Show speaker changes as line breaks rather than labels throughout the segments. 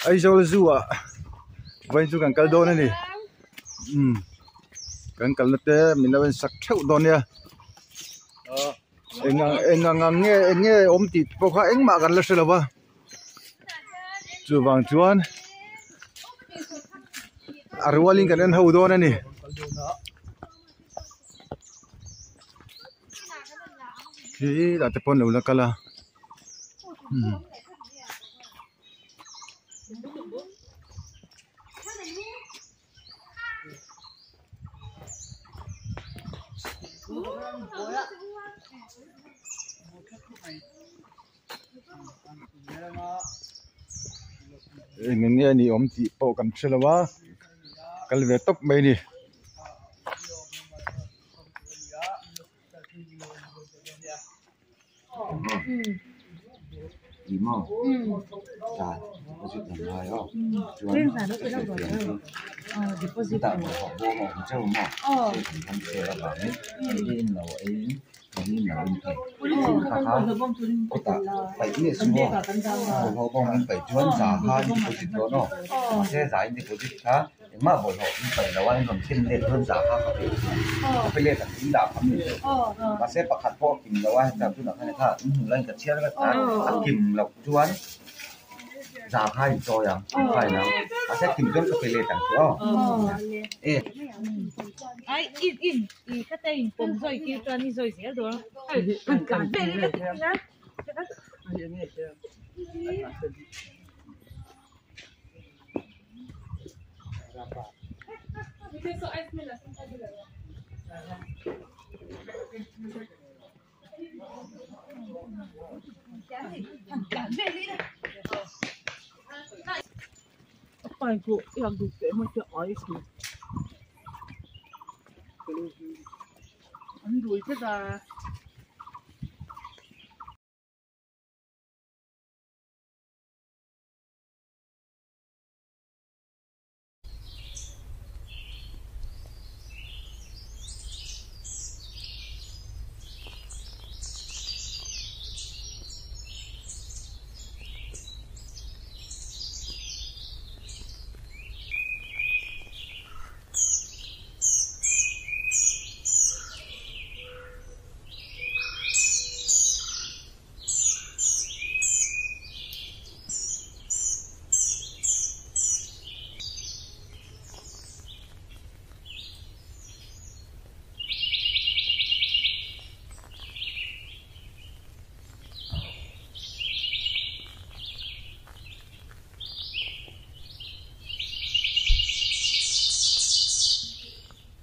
Aizawl zoo ah vawiin chu kan kal dawn a ni umm kan kalna te min lo en sak theuh dawn nia eng ang eng ang ang nge eng nge awm tih pawh kha engmah kan la hre lo va chuvang chuan a rualin kan en ho dawn a ni. Khi lah te pawn lo la kal a umm. Eng nge ni awm tih pawh kan hre lo a kal ve tawp mai a ni.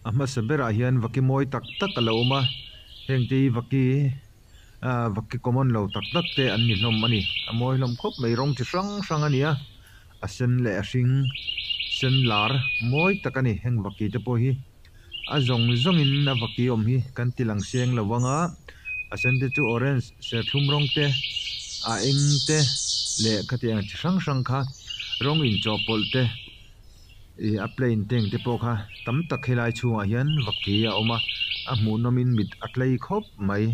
A hmasa berah hian vaki mawi tak tak a lo awm a heng te hi vaki ah vaki common lo tak tak te an ni hlawm a ni a mawi hlawm khawp mai rawng chi hrang hrang a ni a a sen leh a hring sen lar mawi tak a ni heng vaki te pawh hi a zawng zawng in a vaki awm hi kan ti lang seng lo vang a a sen te chu orange serthlum rawng te a eng te leh khatiang chi hrang hrang kha rawng inchawhpawlh te. Ih a plane tank te pawh kha tam tak helai chhungah hian vaki a awm a a hmuh nawmin mit a tlei khawp mai.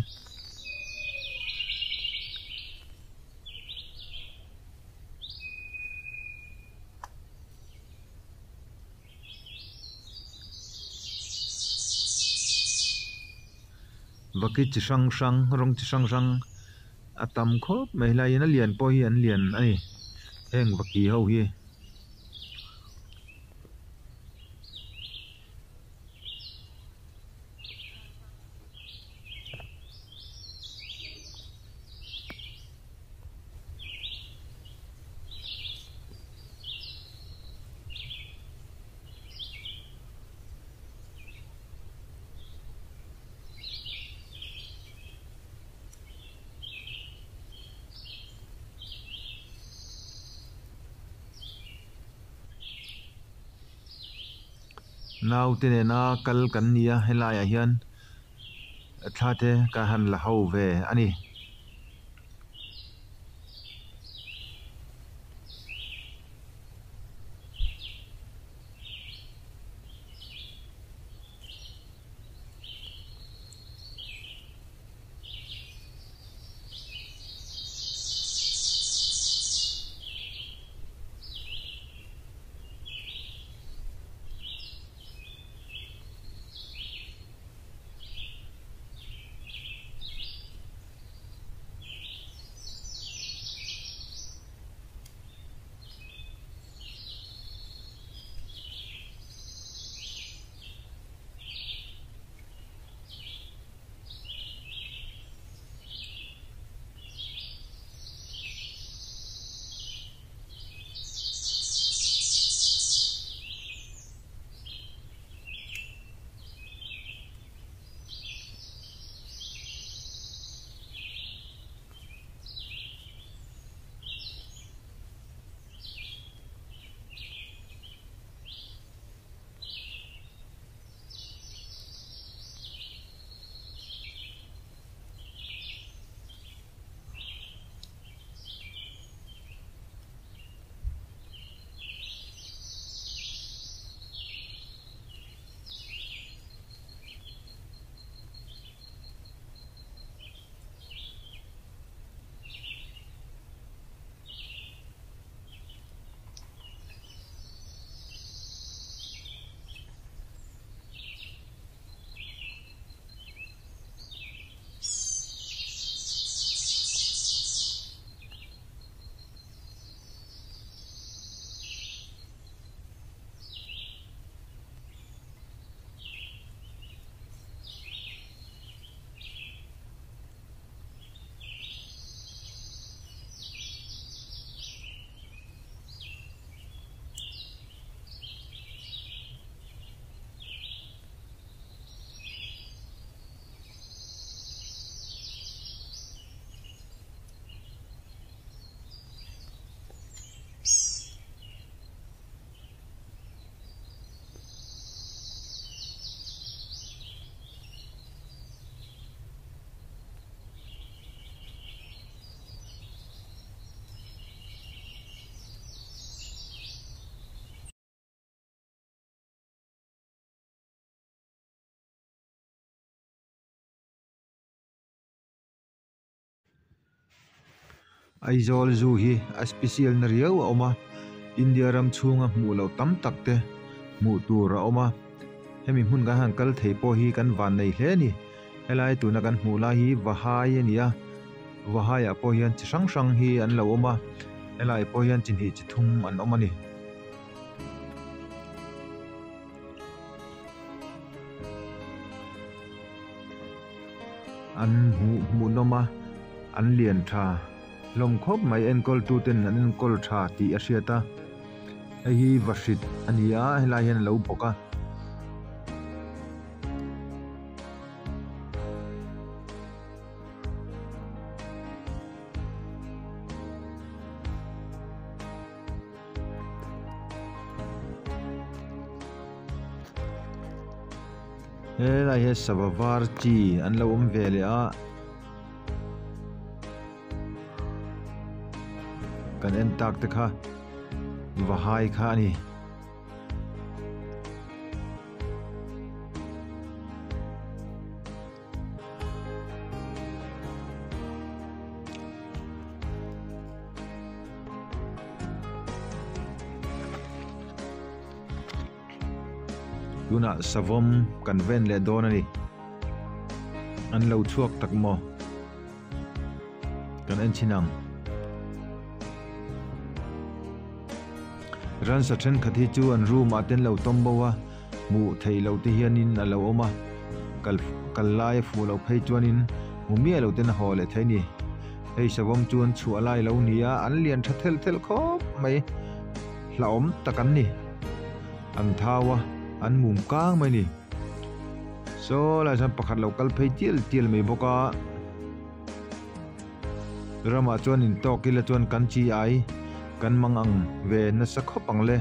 Vaki chi hrang hrang rawng chi hrang hrang a tam khawp mai helai hian a lian pawh hi an lian a ni heng vaki ho hi. Naute nena kal kan ni a helaiah hian Thla te ka han la ho ve a ni. Aizawl Zoo hi a special na riau a awm a, India ram chhunga hmuh loh tam tak te hmuh tur a awm a, hemi hmun kan han kal thei pawh hi kan van nei hle a ni. Helai tuna kan hmuh lai hi Vahai a ni a, Vahai ah pawh hian chi hrang hrang hi an lo awm a, helai pawh hian chi hnih chi thum an awm a ni. An hmuh hmuhnawm a, an lian tha hlawm khawp mai enkawl tu ten an enkawl tha tih a hriat a, hei hi vahrit a ni a helai hian a lo bawk a. Helai hian sava var chi an lo awm ve leh a. Kan en tak te kha vahai kha a ni. Tunah savawm kan ven leh dawn a ni. An lo chhuak tak maw? Kan en chhin ang. Ransa thenkhat hi chu an room ah te an lo tawm bo a. Hmuh theih loh te hianin a lo awm a, kal kal lai a fuh loh phei chuanin hmu miah lo ten a haw leh thei a ni. Hei savawm chu an chhuah lai lo ni a, an lian tha thelh thelh khawp mai. Hlauhawm tak an ni. An thau a, an mum kang mai a ni. Saw lai chuan pakhat lo kal phei tial tial mai bawk a. Ramah chuan intawk ila chuan kan chi ai kan mang ang ve nasa khawp ang le.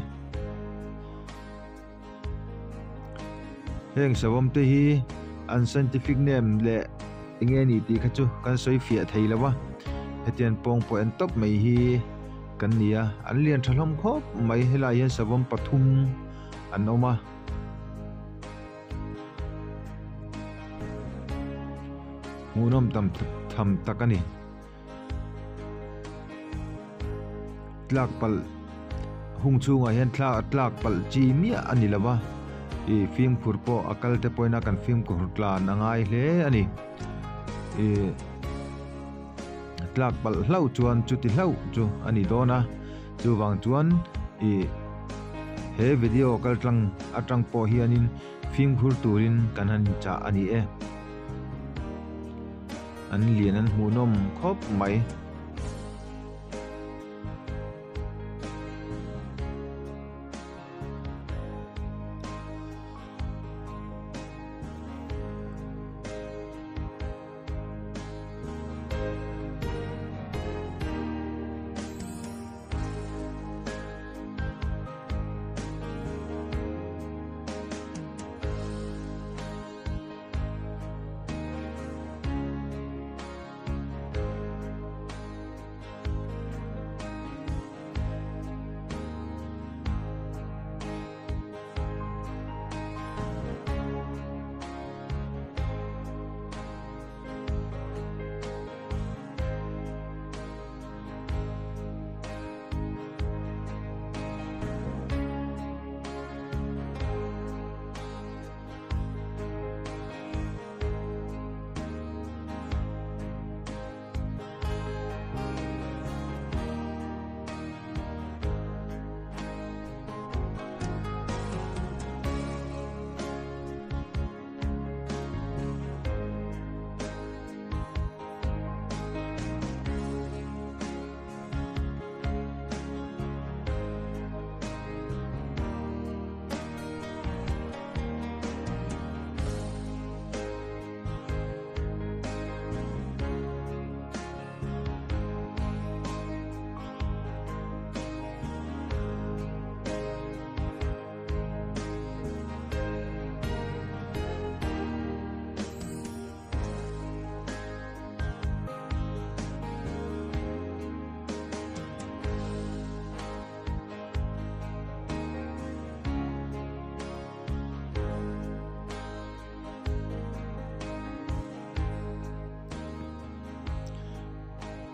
Heng savawm te hi An scientific name leh eng nge ni tih kha chu kan sawi fiah thei lo a, hetiang pawng pawh en tawp mai hi kan ni a, an lian tha hlawm khawp mai helaiah hian savawm pathum an awm a. Hmuhnawm tam tham tak a ni. Tlak palh hung chhungah hian thla tlak palh chi miah a ni lo va, ih fimkhur pawh a kal te pawhin a kan fimkhur tlan a ngai hle a ni. Ih tlak palh hlauh chuan chuti hlauh chu a ni dawn a, chuvang chuan ih he video kal tlang atang pawh hianin fimkhur turin kan han chah a ni e. An lian an hmuhnawm khawp mai.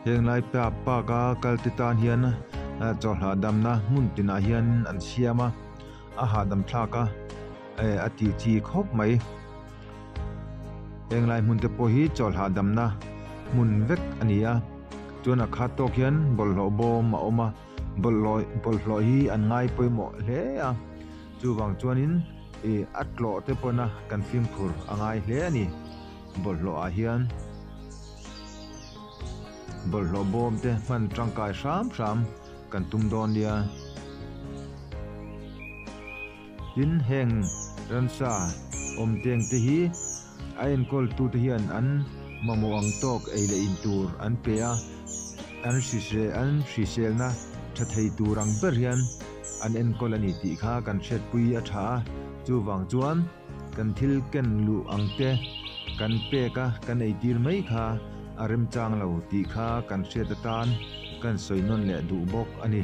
Heng lai pa park a kal te tan hian chawlh hahdamna hmun tinah hian an siam a a hahdam thlak a eh a tih chi khawp mai. Heng lai hmun te pawh hi chawlh hahdamna hmun vek a ni a chuan a khat tawk hian bawlhhlawh bawm a awm a bawlhhlawh bawlhhlawh hi an ngai pawimawh hle a chuvang chuanin ih a tlawh te pawna kan fimkhur a ngai hle a ni bawlhhlawh ah hian bawlhhlawh bawm te hman tangkai hram hram kan tum dawn nia. Tin, heng ransa awm teng te hi a enkawl tute hian an mamawh ang tawk ei leh in tur an pe a, an an hriselna tha thei tur ang ber hian an enkawl a ni tih kha kan hriatpui a tha a, chuvang chuan kan thil ken luh ang te kan pek a, kan eitir mai kha a remchang lo tih kha kan hriat atan kan sawi nawn leh duh bawk a ni.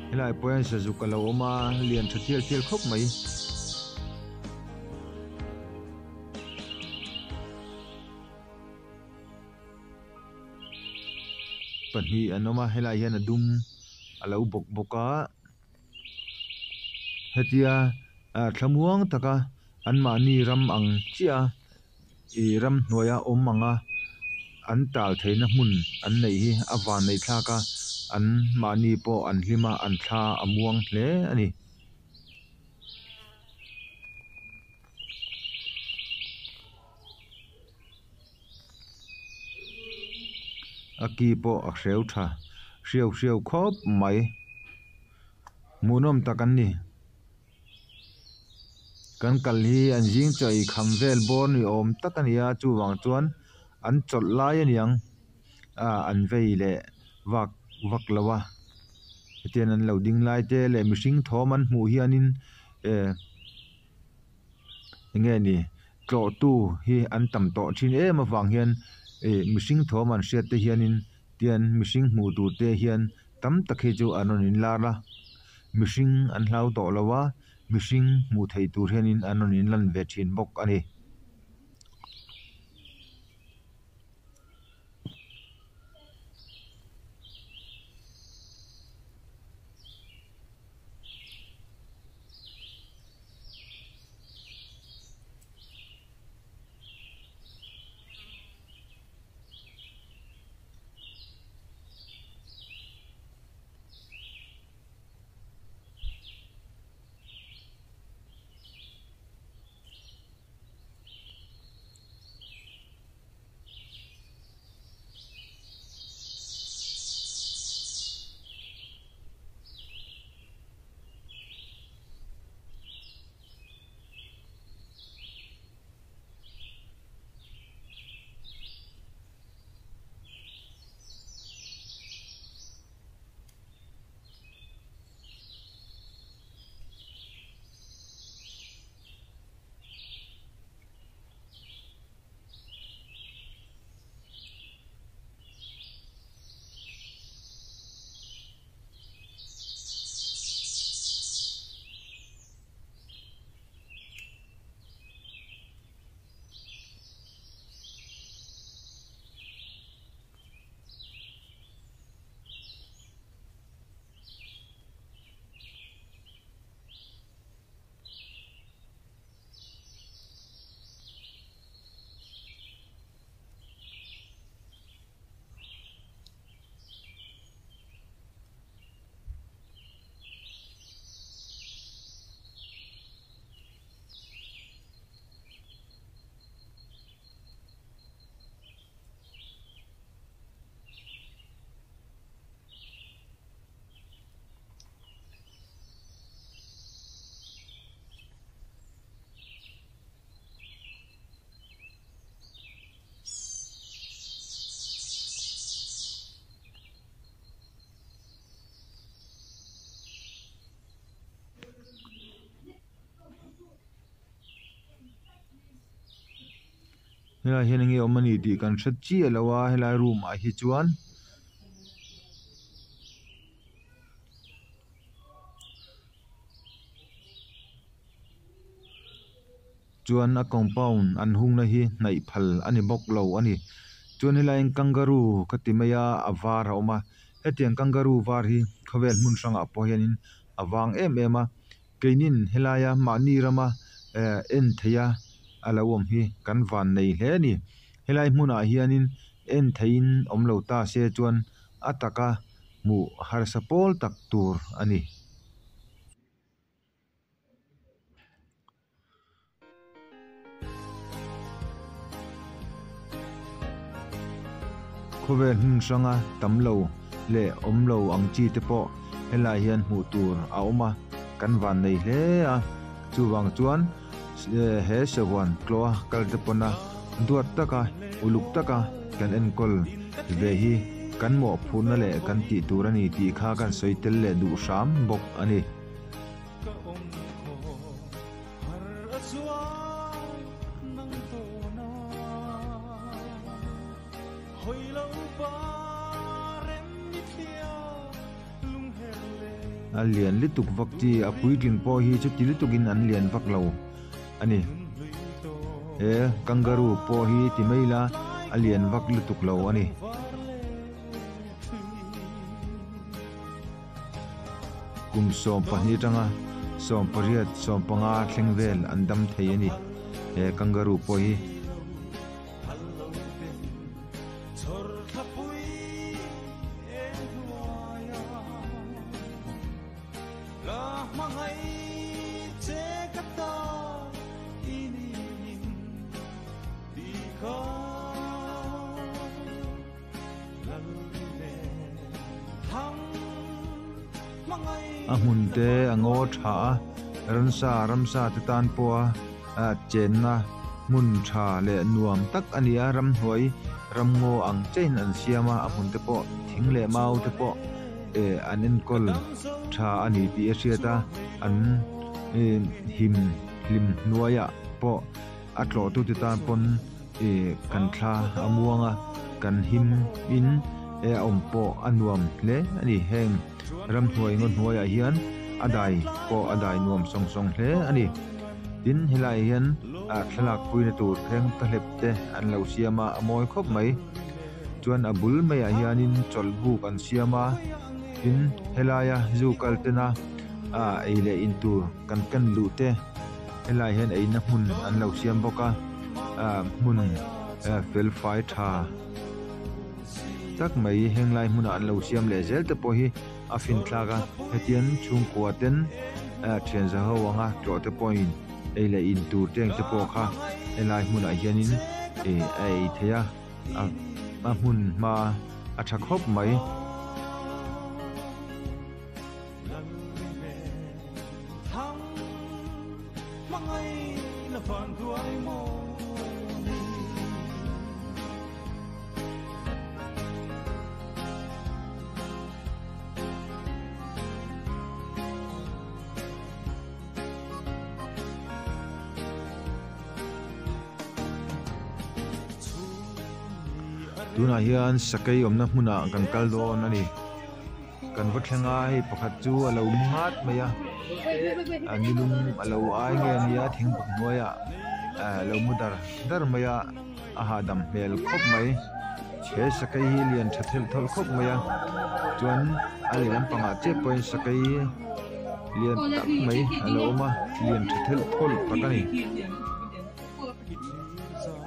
Helai pawh hian sazuk a lo awm a, lian tha thial thial khawp mai. Pahnih an awm a, helai hian a dum a lo bawk bawk a. Hetia thlamuang taka anmahni ram ang chiah a. Ih ramhnuaia awm ang a, an tal theihna hmun an neih hi a van neih thlak a, an mahni pawh an hlim a, an thla a muang hle a ni. A ki pawh a hreu tha hriau hriau khawp mai, hmuhnawm tak an ni. Kan kal hi an zing chaw ei kham vel bawr ni awm tak a ni a chuvang chuan an chawlh lai a niang ah an vei leh vak vak lo a hetiang an lo ding lai te leh mihring thawm an hmuh hianin eh eng nge ni. tlawhtu hi an tam tawh thin em avang hian ih mihring thawm an hriat te hianin tian mihring hmuh tur te hian tam tak hi chu an rawn inlar a mihring an hlau tawh lo a mihring hmuh theih tur hianin an rawn inlan ve thin bawk a ni. Helai hian enge awm a ni tih kan hre chiah lo a helai room ah hi chuan. Chuan a compound an hungna hi hnaih phal a ni bawk lo a ni. Chuan helai in kangaroo ka ti mai a a var a awm a hetiang kangaroo var hi khawvel hmun hrangah pawh hianin a vang em em a keinin helaia mahni rama eh en theih a a lo awm hi kan van nei hle a ni. Helai hmunah hianin en theihin awm lo ta se chuan a taka hmuh harsa pawl tak tur a ni. Khawvel hmun hranga tam lo leh awm lo ang chi te pawh helai hian hmuh tur a awm a, kan van nei hle a, chuvang chuan he sahuan tlawha kal te pawna duat taka uluk taka kan enkawl ve hi kan mawhphurhna leh kan tih tur a ni tih kha kan sawi tel leh duh hram bawk a ni. A lian lutuk vak chi a puitling pawh hi chuti lutukin an lian vak lo a ni. He kangaroo pawh hi ti mai ila a lian vak lutuk lo a ni. Kum 12 atanga 18, 15 thleng vel an dam thei a ni he kangaroo pawh hi. A hmun te a ngaw tha a, ransa ramsa te tan pawha chenna hmun tha leh nuam tak a ni a, ramhnuai ramngaw ang chiahin an siam a, a hmun te pawh thing leh mau te pawh eh an enkawl tha a ni tih a hriat a, an him hlim hnuaiah pawh. A tlawh tu te tan pawn ih kan thla a muang a, kan him in a awm pawh a nuam hle a ni. Heng ramhnuai ngaw hnuaiah hian a dai pawh a dai nuam sawng sawng hle a ni. Tin, helaiah hian ah thlalak puina tur thleng ta hlep te an lo siam a, a mawi khawp mai. Chuan a bul maiah hianin chawlh buk an siam a, tin helaia zu kal tena ah ei leh in tur kan ken luh te helaiah hian eina hmun an lo siam bawk a, ah hmun fel fai tha tak mai henglai hmunah an lo siam leh zel te pawh hi a fin thlak a, hetiang chhungkua ten thian za ho anga tlawh te pawhin ei leh in tur te ang te pawh kha helai hmunah hianin ih a ei theih a a hmun hma a tha khawp mai. Tunah hian sakei awmna hmunah kan kal dawn a ni. Kan va thleng a hei pakhat chu a lo mu ngat mai a a nilum a lo ai nge a nia thingbuk hnuaiah a lo mu dar dar mai a a hahdam hmel khawp mai he sakei hi lian tha thelh thawlh khawp mai a chuan a leh lampangah chiah pawhin sakei lian tak mai a lo awm a lian tha thelh thawlh tak a ni.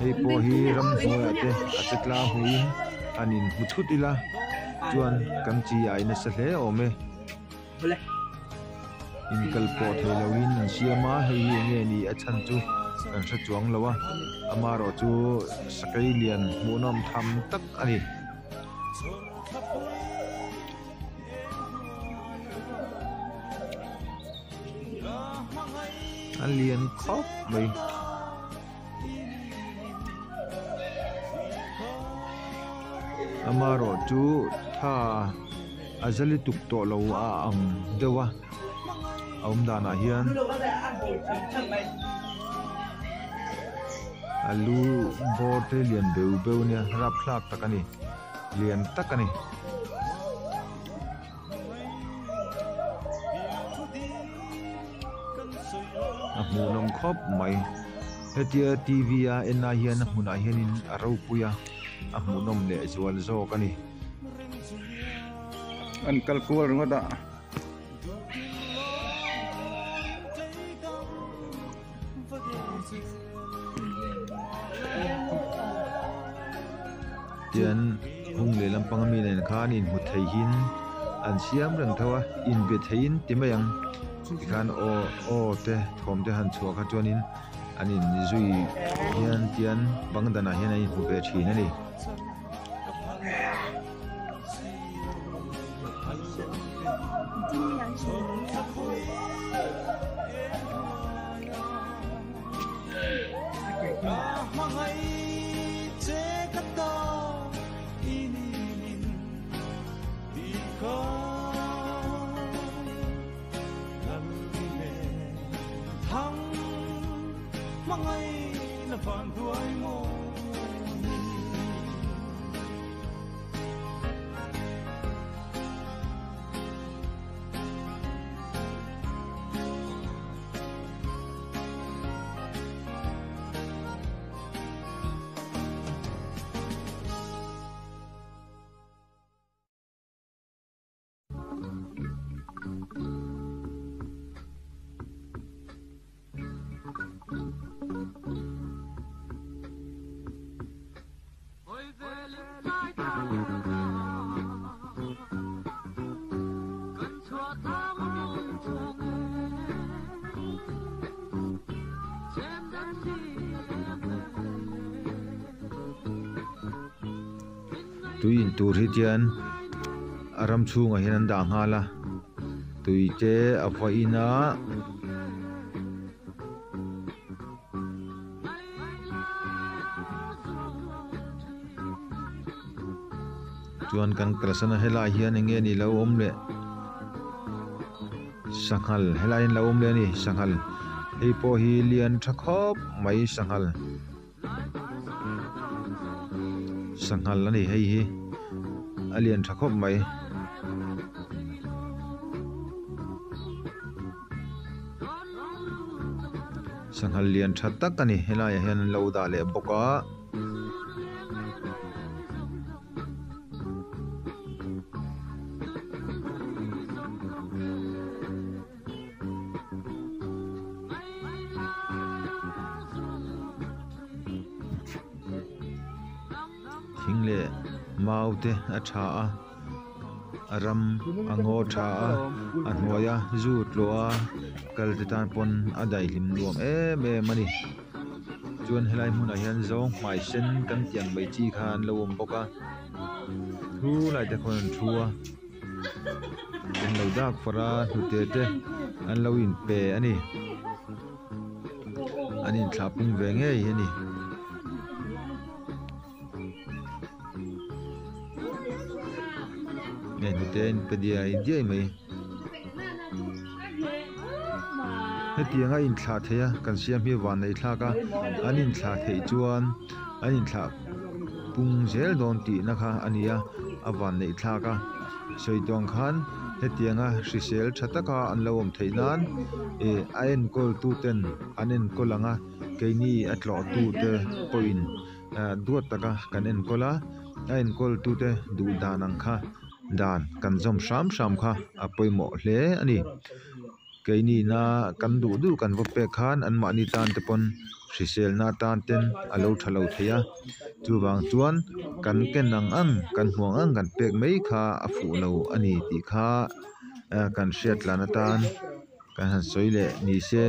Hei pawh hi ramhnuaiah te a che tlang hmuhin an inhmu thut ila chuan kan chi ai nasa hle awm e. Inkal pawh thei loin an siam a, hei hi enge ni a chhan chu kan hre chuang lo a, amaherawh chu sakei lian hmuhnawm tham tak a ni. A lian khawp mai. Amaherawh chu tha a za lutuk tawh lo a ang deuh a a awm danah hian a lu bawr te lian beuh beuh a nia rapthlak tak a ni lian tak a ni. A hmuhnawm khawp mai hetia t v a en lai hian a hmunah hianin a ropui a a hmuhnawm leh zual zawk a ni.
An kal kual ringawt a.
Tian hung leh lampang ami nen khan inhmu theihin an siam reng tho a inbe theihin ti mai ang tikhan aw aw te thawm te han chhuah kha chuanin an inzui hian tian bang danah hian an inhmu ve thin a ni. Tui in tur hi chuan a ram chhungah hian an dah nghal a tui te a va in a. Chuan kan kalsan a helai hian eng nge ni lo awm leh sanghal helai hian lo awm leh a ni sanghal. Hei pawh hi lian tha khawp mai sanghal sanghal a ni hei hi a lian tha khawp mai. Sanghal lian tha tak a ni helaiah hian an lo dah leh bawk a. Thing leh mau te a tha a a ram a ngaw tha a a hnuaia zu tlawh a kal te tan pawn a daihlim nuam em em a ni chuan helai hmunah hian zawng hmai sen kan tih ang mai chi kha an lo awm bawk a thu lai te khawn an thu a. An lo dak far a hnute te an lo in pe a ni an in thlah pung ve ngei a ni. Hei hnute a in pe diai diai mai hetiang a inthlah theih a kan siam hi van neih thlak a an inthlah theih chuan an inthlah pung zel dawn tihna kha a ni a a van neih thlak a sawi tawng khan hetianga hrisel tha taka an lo awm theih nan ih a enkawl tu ten an enkawl ang a keini a tlawh tu te pawhin ah duat taka kan enkawl a a enkawl tu te duh dan ang kha dan kan zawm hram hram kha a pawimawh hle a ni. Keini na kan duh duh kan va pek khan anmahni tan te pawn hriselna atan ten a lo tha lo thei a chuvang chuan kan ken ang ang kan hmuh ang ang kan pek mai kha a fuh lo a ni tih kha kan hriat tlan atan kan han sawi leh ni se.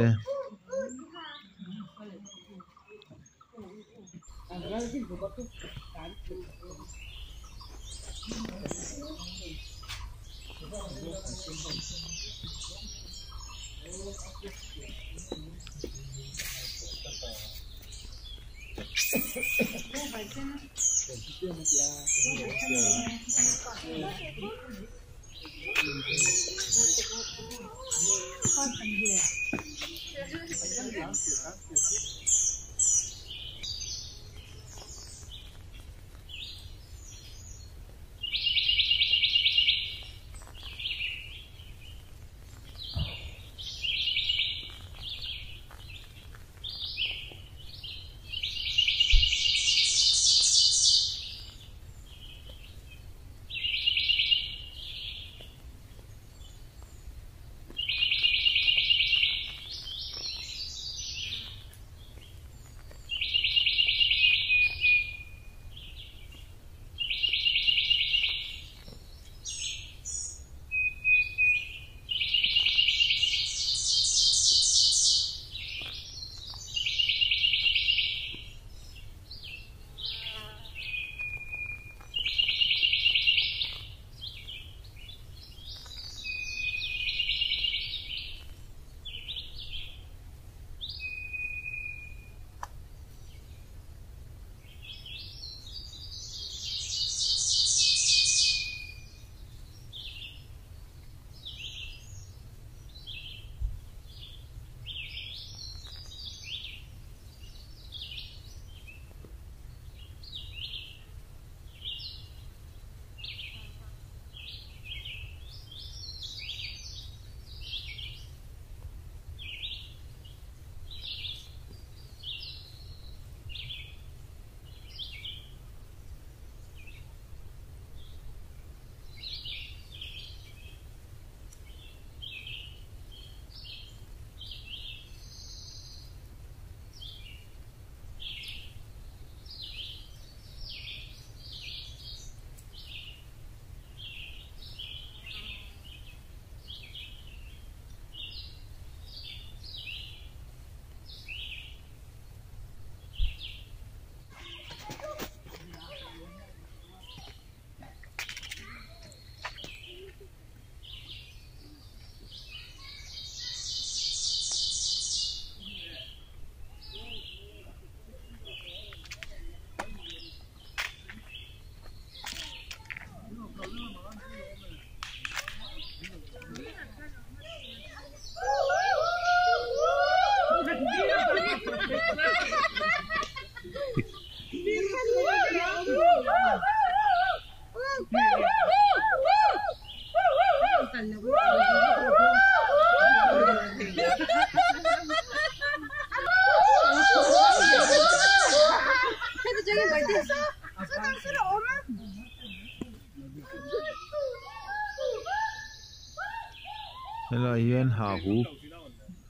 Helaiah hian ha hup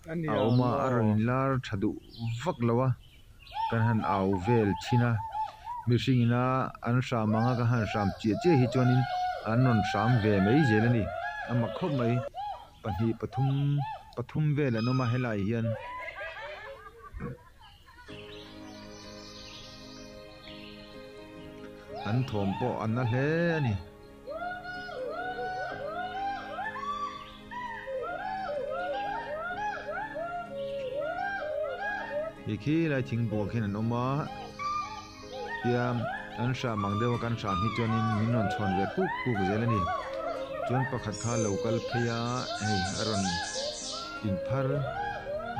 a awm a a rawn inlar tha duh vak lo a kan han au vel thin a mihring ina an hram ang a kan han hram chiah chiah hi chuanin an rawn hram ve mai zel a ni a mak khawp mai pahnih pathum pathum vel an awm a helaiah hian. An thawm pawh a na hle a ni. Hei khi lai thingbuah khian an awm a tia an hram ang deuh a kan hram hi chuanin min rawn chhawn ve kuk kuk zel a ni. Chuan pakhat kha lo kal phei a hei a rawn inphar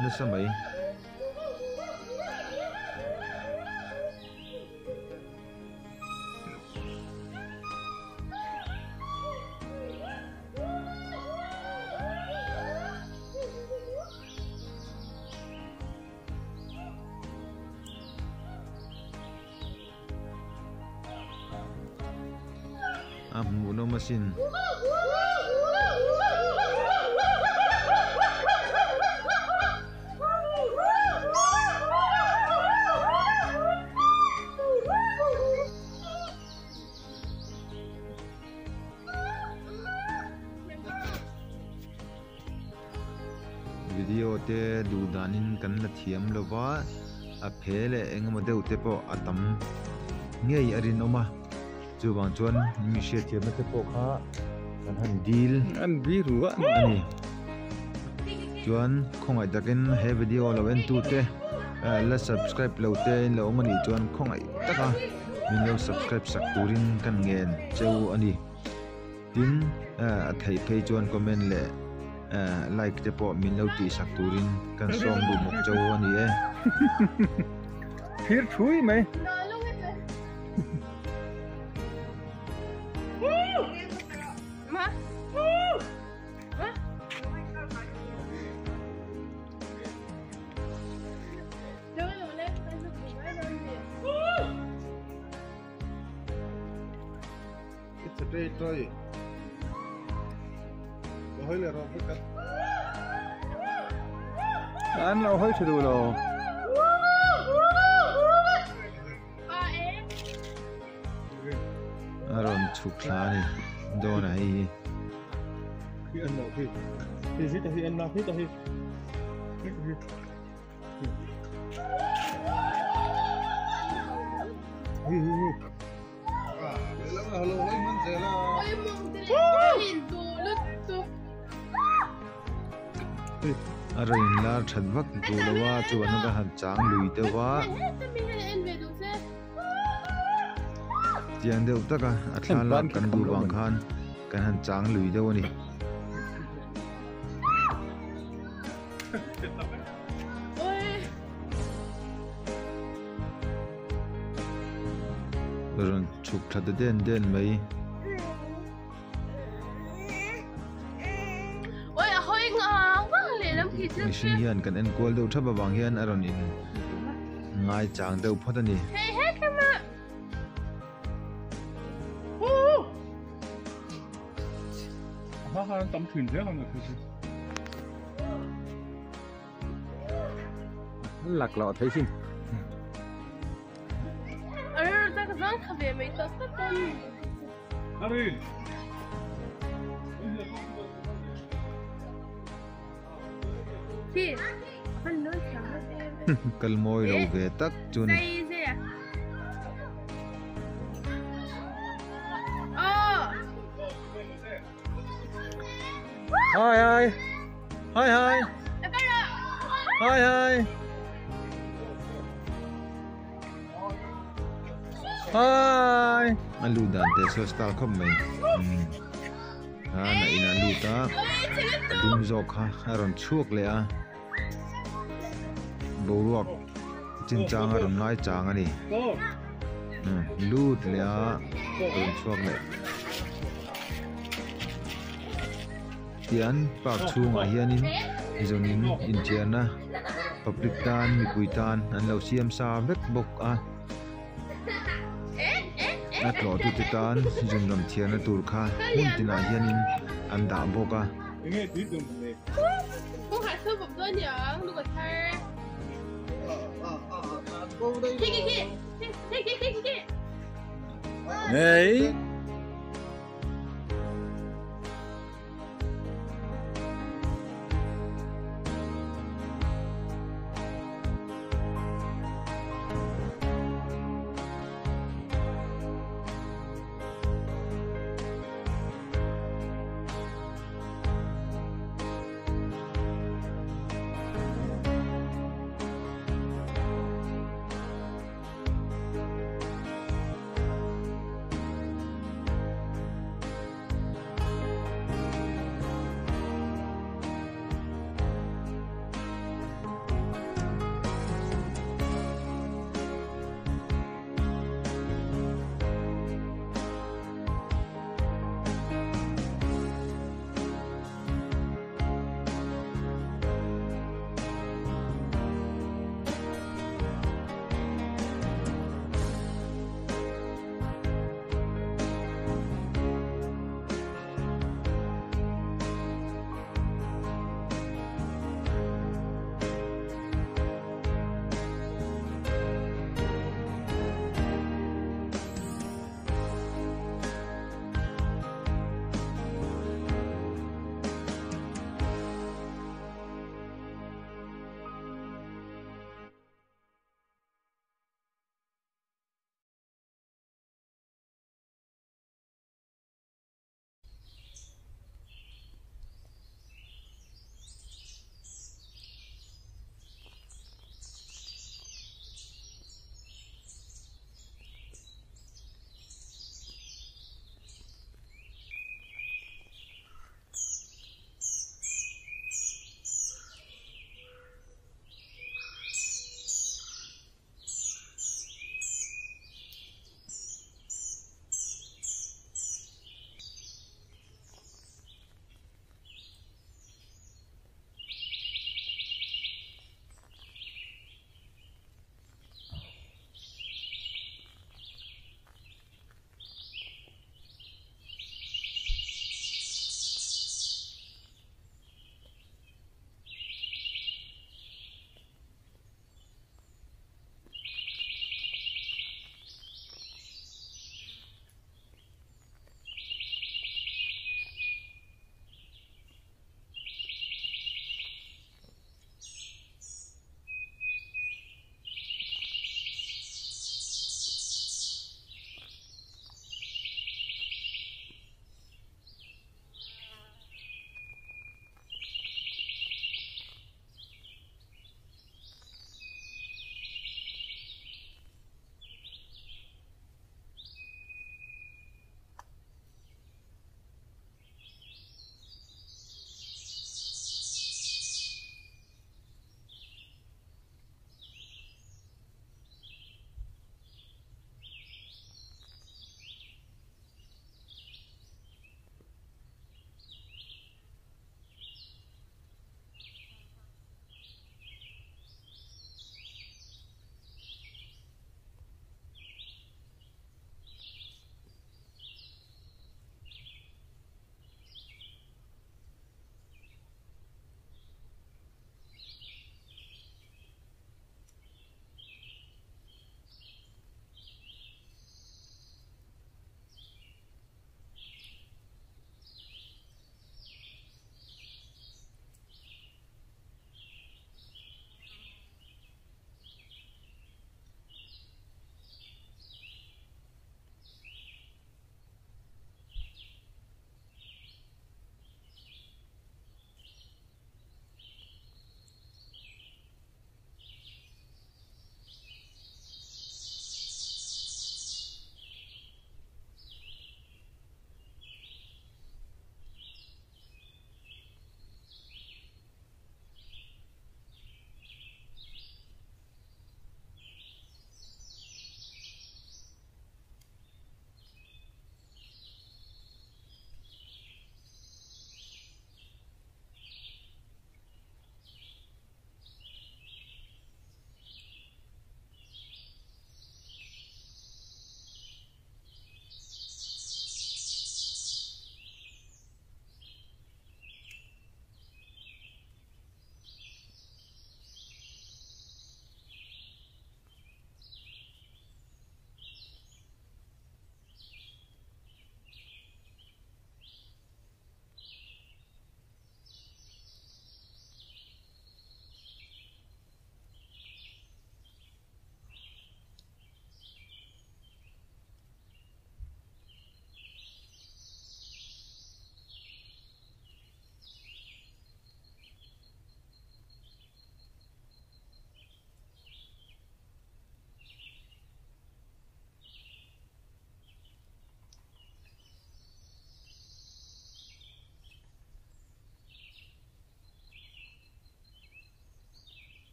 nasa mai. A hmuhnawm asin. Video te duh danin kan la thiam lo va, a phe leh eng emaw deuh te pawh a tam ngei a rinawm a, chuvang chuan mi hriatthiamna te pawh kha kan han dil a ni. Chuan khawngaih takin he video lo en tu te la subscribe lo te in lo awm a nih chuan khawngaih taka min lo subscribe sak turin kan ngen cheu a ni. Tin a theih phei chuan comment leh like te pawh min lo tih sak turin kan sawm duh bawk chau a ni e.
Thir thui mai. An lo hawi tha duh lo.
A rawn chhuk thla a ni dawn a hei hi. A rawn inlar that vak duh lo a chuan a han chang lui deuh a tiang deuh taka a thlalak kan duh vang khan kan han chang lui deuh a ni. Rawn chhuk tha ta den den mai. Mihring hian kan enkual deuh thap avang hian a rawn in ngai chang deuh phawt a ni.
Lak loh thei sin.
Kal mawi lo ve tak chu ni.
Hi hi. Hi hi. Hi hi. Hi.
A lut dan te saw star khawp mai. A na in a lut a. A dum zawk kha a rawn chhuak leh a. Boruak. chinchang a rawn ngaichang a ni. Lut leh a rawn chhuak leh. Tian park chhungah hianin zawnin inthiarna public tan mipui tan an lo siam sa vek bawk a. A tlawhtute tan zunram thiarna tur kha hmun tinah hianin an dah bawk a.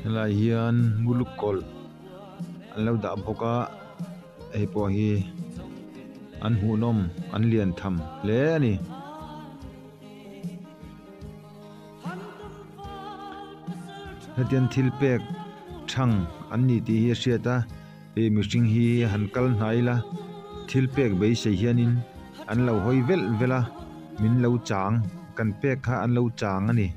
Helai hian nguluk kawlh an lo dah bawk a hei pawh hi an hmuhnawm an lian tham hle a ni. Hetiang thil pek thang an ni tih hi a hriat a hei mihring hi han kal hnai ila thil pek beisei hianin an lo hawi velh velh a min lo chang kan pek kha an lo chang a ni.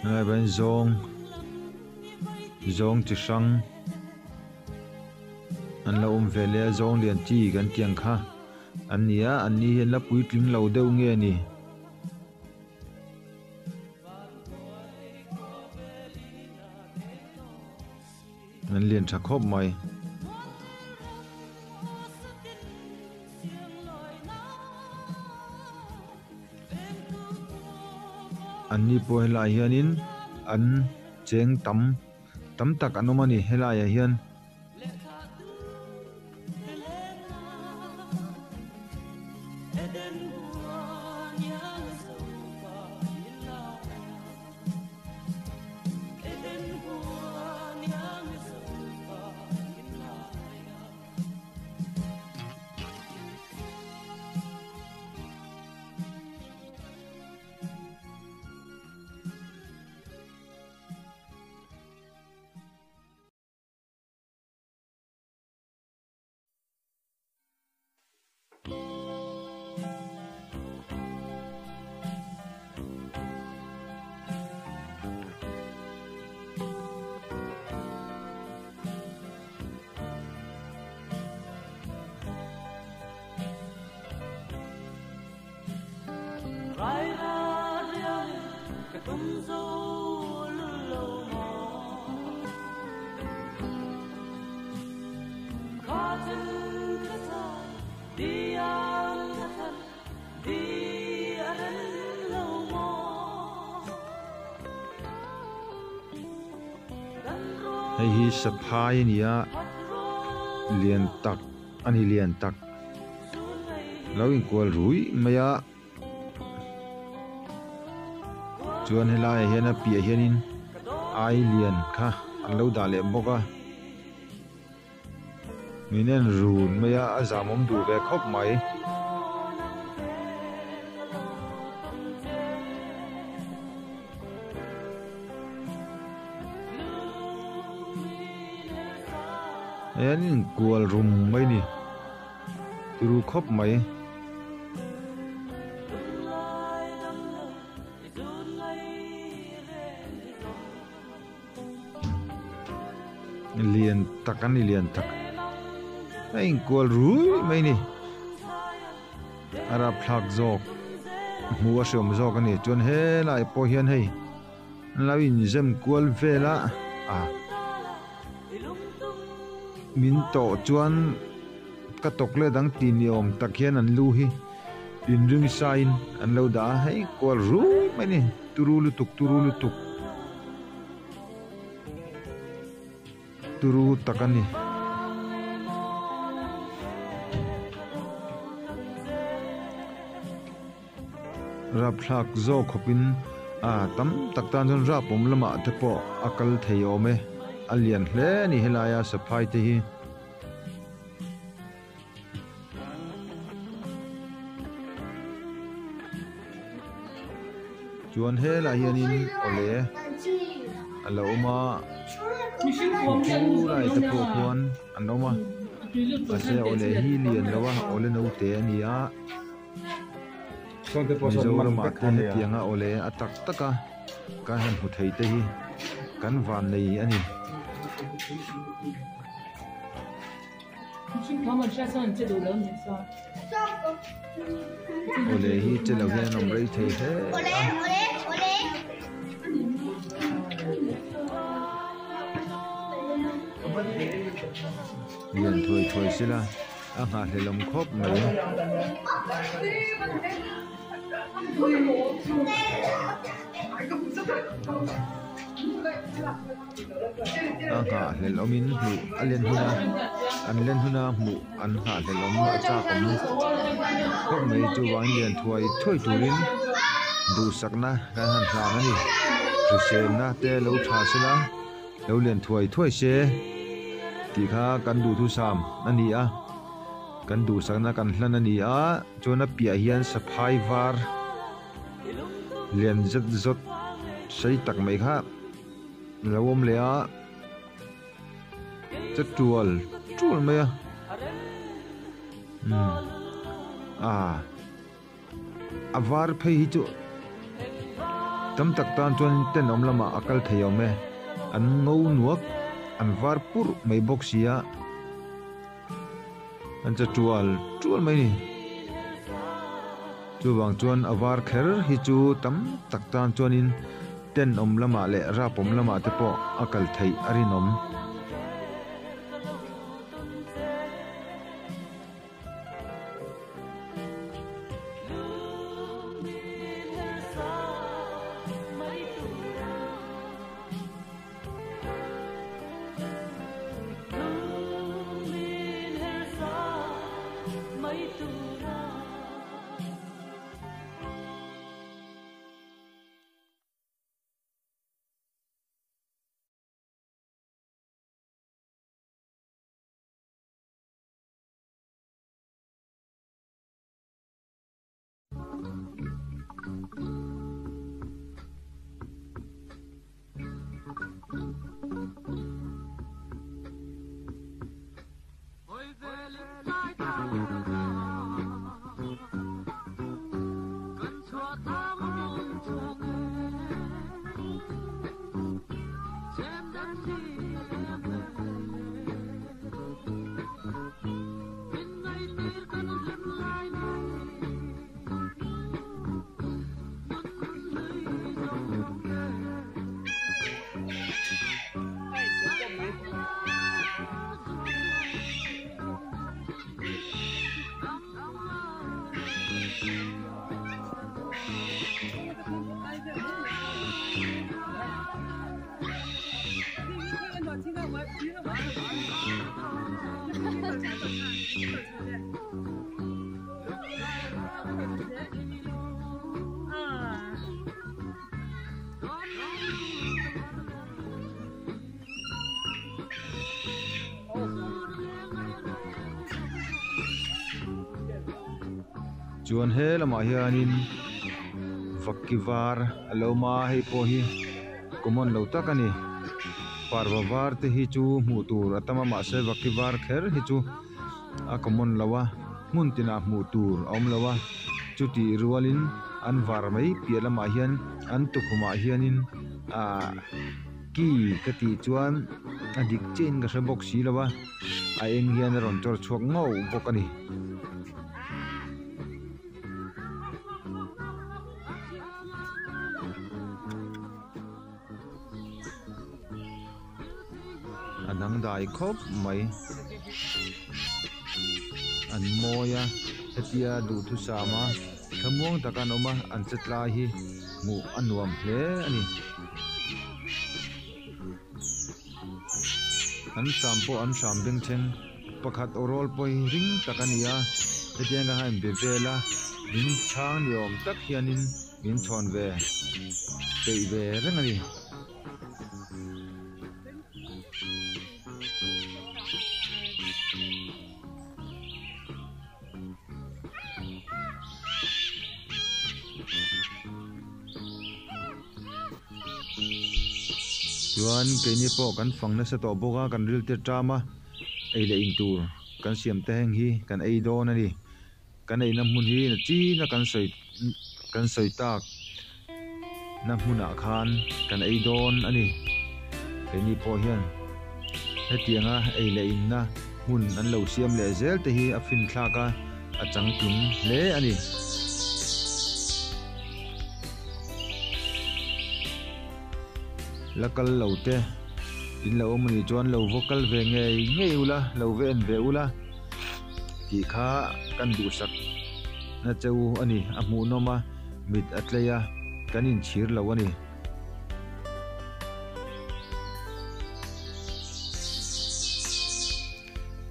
Helai hian zawng zawng chi hrang an lo awm ve leh a zawng lian chi kan tih ang kha an ni a an ni hian la puitling lo deuh nge a ni. An lian tha khawp mai. An ni pawh helaiah hianin an cheng tam tam tak an awm a ni helaiah hian. Hei hi saphai a ni a lian tak a ni lian tak lo inkual ruih mai a chuan helaiah hian a piah hianin ai lian kha an lo dah leh bawk a. Min en run mai a, a zamawm duh ve khawp mai. Hei an inkual rum mai ni, turu khawp mai. Lian tak a ni lian tak a inkual rui mai ni a rapthlak zawk hmuh a hreawm zawk a ni chuan helai pawh hian hei an lo inzem kual vel a a min tawh chuan ka tawk let ang tih ni awm tak hian an lu hi. Inring sain an lo dah a, hei kual ruih mai a ni, turu lutuk turu lutuk turu tak a ni. Rapthlak zawk khawpin a tam tak tan chuan rap awm lamah te pawh a kal thei awm e, a lian hle a ni helaia saphai te hi. Chuan helaiah hianin awle a lo awm a chu lai te pawh khuan an awm a mahse awle hi lian lo a awle naute a ni a Mizoramah te hetianga awle a tak tak a kan han hmu thei te hi kan vannei a ni. Awle hi che lo hian an awm rei thei hle a. Lian thuai thuai sela a nghahhlelawm khawp mai. A nghahhlelh awmin hmuh a len huna an len huna hmuh an nghahhlelh awm a chak awm khawp mai chuvangin lian thuai thuai turin duhsakna kan han hlan a ni hriselna te lo tha sela lo lian thuai thuai se tih kha kan duhthusam a ni a kan duhsakna kan hlan a ni a chuan a piah hian saphai var lian zet zawt sei tak mai kha lo awm leh a che tual tual mai a umm ah a var phei hi chu tam tak tan chuan tenawm lamah a kal thei awm e an ngo nuak an var purh mai bawk si a. An che tual tual mai ni. Chuvang chuan a var kher hi chu tam tak tan chuanin tenawm lamah leh rapawm lamah te pawh a kal theih a rinawm. Chuan he lamah hianin vaki var a lo awm a hei pawh hi common lo tak a ni parva var te hi chu hmuh tur a tam a mahse vaki var kher hi chu a common lo a hmun tinah hmuh tur a awm lo a chutih rualin an var mai piah lamah hian an tukhumah hianin ahh ki ka tih chuan a dik chiahin ka hre bawk si lo a a eng hian a rawn chawr chhuak ngauh bawk a ni. A dangdai khawp mai an mawi a hetia duhthusam a. Thlamuang taka an awm a, an che tlai hi hmuh a nuam hle a ni. An hram pawh an hram bengchheng pakhat aw rawl pawh hi ring tak a ni a, hetiang kha in be vel a, min chhang ni awm tak hianin min chhawn ve peih ve reng a ni. Chuan keini pawh kan fang nasa tawh bawk a, kan ril te ṭam a, ei leh in tur kan siam te heng hi kan ei dawn a ni. Kan eina hmun hi na china kan sawi kan sawi tak na hmunah khan kan ei dawn a ni. Keini pawh hian hetianga ei leh inna hmun an lo siam leh zel te hi a finthlak a, a changtlung hle a ni. La kal lo te in lo awm a nih chuan lo va kal ve ngei ngei ula, lo va en ve ula tih kha kan duhsak na cheu a ni. A hmuhnawm a, mit a tlei a, kan inchhir lo a ni.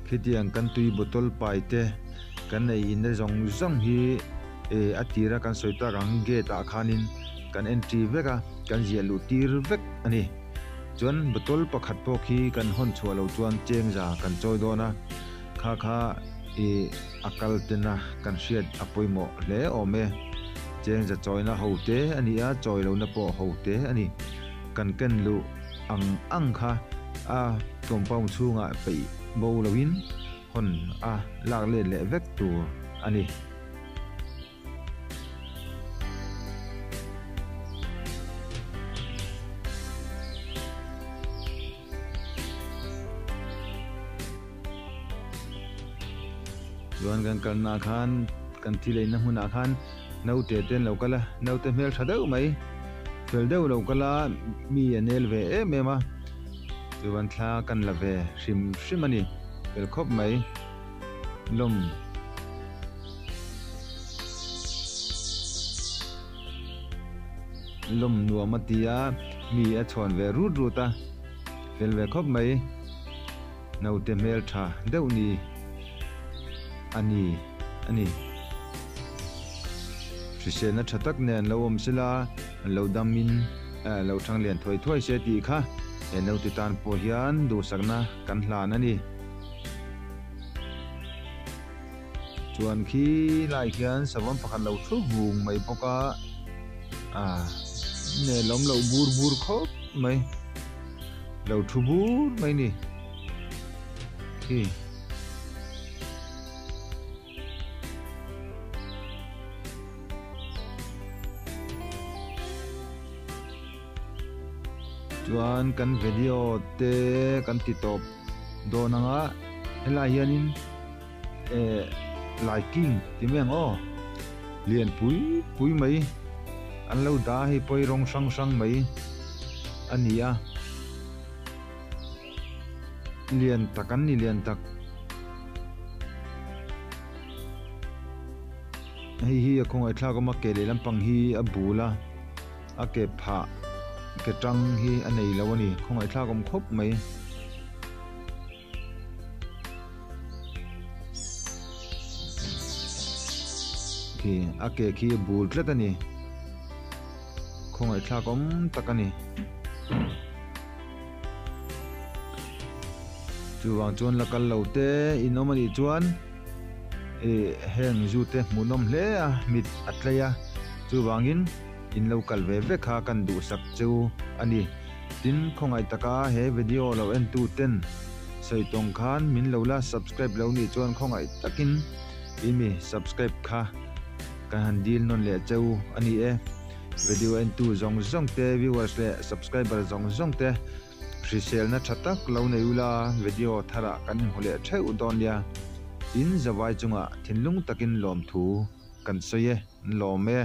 Khitiang kan tui bottle pai te kan ei inna zawng zawng hi eh a tira kan sawi tak ang gate ah khanin kan entry vek a, kan ziah luh tir vek a ni. Chuan bottle pakhat pawh khi kan hawn chhuah loh chuan cheng za kan chawi dawn a, kha kha ih a kal tena kan hriat a pawimawh hle awm e. Cheng za chawina ho te a ni a, chawi lohna pawh ho te a ni. Kan ken luh ang ang kha a compound chhungah peih bo loin hawn a lak let leh vek tur a ni. Chuan kan kalnaah khan kan thil eina hmunah khan naute te an lo kal a, naute hmel tha deuh mai fel deuh lo kal a mi a nel ve em em a chuan thla kan la ve hrim hrim a ni fel khawp mai lawm. Lawm nuam a ti a mi a chhawn ve rut rut a fel ve khawp mai. Naute hmel tha deuh ni a ni a ni. Hriselna tha tak nen lo awm sela, an lo damin lo thang lian thuai thuai se tih kha he naute tan pawh hian duhsakna kan hlan a ni. Chuan khi lai khian savawm pakhat lo thu vung mai bawk a, ah nelawm loh bur bur khawp mai. Lo thu bur mai ni khi. Chuan kan video te kan ti tawp dawn anga helai hianin eh lighting ti mai ang aw lian pui pui mai an lo dah a hei pawh hi rawng hrang hrang mai a ni a lian tak an ni lian tak hei hi a khawngaih thlak awm a ke leh lampang hi a bul a a ke phah ke tang hi a nei lo a ni khawngaih thlak awm khawp mai. Khi a ke khi a bul tlat a ni khawngaih thlak awm tak a ni chuvang chuan la kal lo te in awm a nih chuan ih heng zu te hmuhnawm hle a mit a tlei a chuvangin in lo kal ve vek kha kan duhsak chu a ni. Tin, khawngaih taka he video lo en tu ten sawi tawng khan min lo la subscribe lo nih chuan khawngaih takin i mi subscribe kha kan han dil nawn leh cheu a ni e. Video en tu zawng zawng te, viewers leh subscriber zawng zawng te hriselna tha tak lo nei ula video tharah kan inhmu leh theuh dawn nia. In zavai chungah thinlung takin lawmthu kan sawi e, lawm e.